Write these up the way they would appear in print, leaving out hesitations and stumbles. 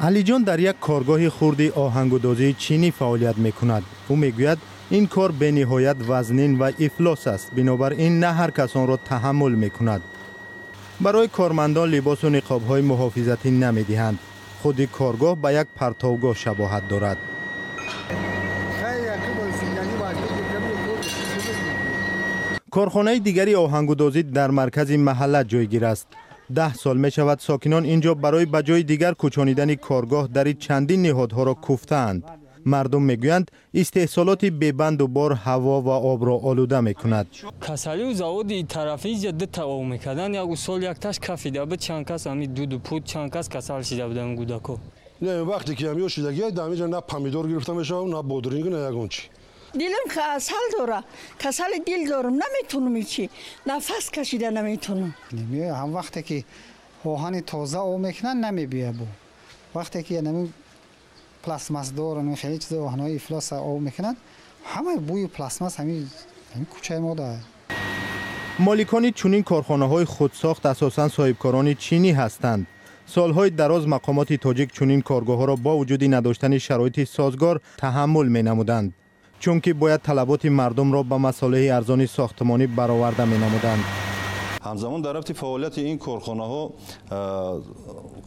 Алиҷон дар як коргоҳи хурди оҳангудозии чинӣ фаъолият мекунад. Ӯ мегӯяд, ин кор бениҳоят вазнин ва ифлос аст, бинобар ин на ҳар кас онро таҳаммул мекунад. Барои кормандон либосу ниқобҳои муҳофизатӣ намедиҳанд. Худи коргоҳ ба як партовгоҳ шабоҳат дорад. Корхонаи дигари оҳангудозӣ дар маркази маҳалла ҷойгир аст. 10 сол мешавад, сокинон ин ҷо барои ба ҷои дигар кӯчонидани коргоҳ дари чандин ниҳодҳоро куфтаанд. Мардум мегӯянд, истеҳсолоти бебанду бор ҳаво ва обро олуда мекунад. Касалиу заводи тарафи инҷа дута об мекарданд. Як сол якташ кафида буд, чанд кас ҳами дуду пуд, чанд кас касал шида буданд гудако. Не, вақте ки ҳамё шидагия, дар ҳаминҷа на помидор гирифта мешавад, на бодринг, на ягон чи. Дилам касал дора, касали дил дорам, наметунам ичи, нафас кашида наметунам. Ҳам вақте ки оҳани тоза об мекунанд, намебия бу. Вақте ки ҳамин пластмассдор, хеле чизо оҳанҳои ифлос об мекунанд, ҳамаи бӯи пластмасс ҳамин кӯчаи мо да. Моликони чунин корхонаҳои худсохт асосан соҳибкорони чинӣ ҳастанд. Солҳои дароз мақомоти тоҷик чунин коргоҳҳоро бо вуҷуди надоштани шароити созгор таҳаммул менамуданд, чунки бояд талаботи мардумро ба масолеҳи арзони сохтмонӣ бароварда менамуданд. Ҳамзамон дар рафти фаъолияти ин корхонаҳо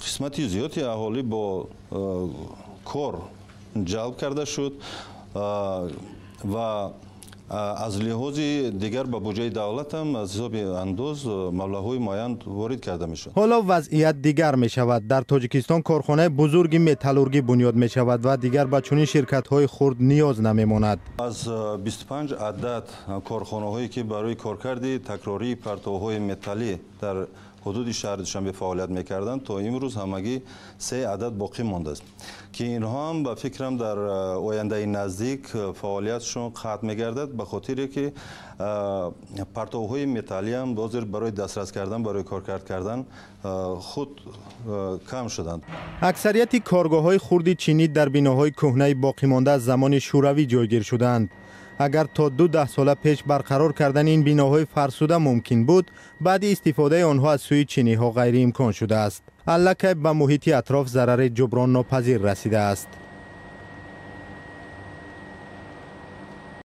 қисмати зиёди аҳолӣ бо кор ҷалб карда шуд ва аз лиҳози дигар ба буҷаи давлат ҳам аз ҳисоби андоз маблағҳои муайян ворид карда мешуд. Ҳоло вазъият дигар мешавад. Дар Тоҷикистон корхонаи бузурги металлургӣ бунёд мешавад ва дигар ба чунин ширкатҳои хурд ниёз намемонад. Аз 25 адад корхонаҳое ки барои коркарди такрории партовҳои металлӣ дар ҳудуди шаҳри Душанбе фаъолият мекарданд, то имрӯз ҳамагӣ 3 адад боқӣ мондааст, ки инҳо ҳам ба фикрам дар ояндаи наздик фаъолиятшон қатъ мегардад, ба хотире ки партовҳои металлӣ ҳам ҳозир барои дастрас кардан, барои коркард кардан худ кам шуданд. Аксарияти коргоҳҳои хурди чинӣ дар биноҳои кӯҳнаи боқимонда аз замони шӯравӣ ҷойгир шудаанд. Агар то 2 даҳсола пеш барқарор кардани ин биноҳои фарсуда мумкин буд, баъди истифодаи онҳо аз сӯи чиниҳо ғайриимкон шудааст. Аллакай ба муҳити атроф зарари ҷуброннопазир расидааст.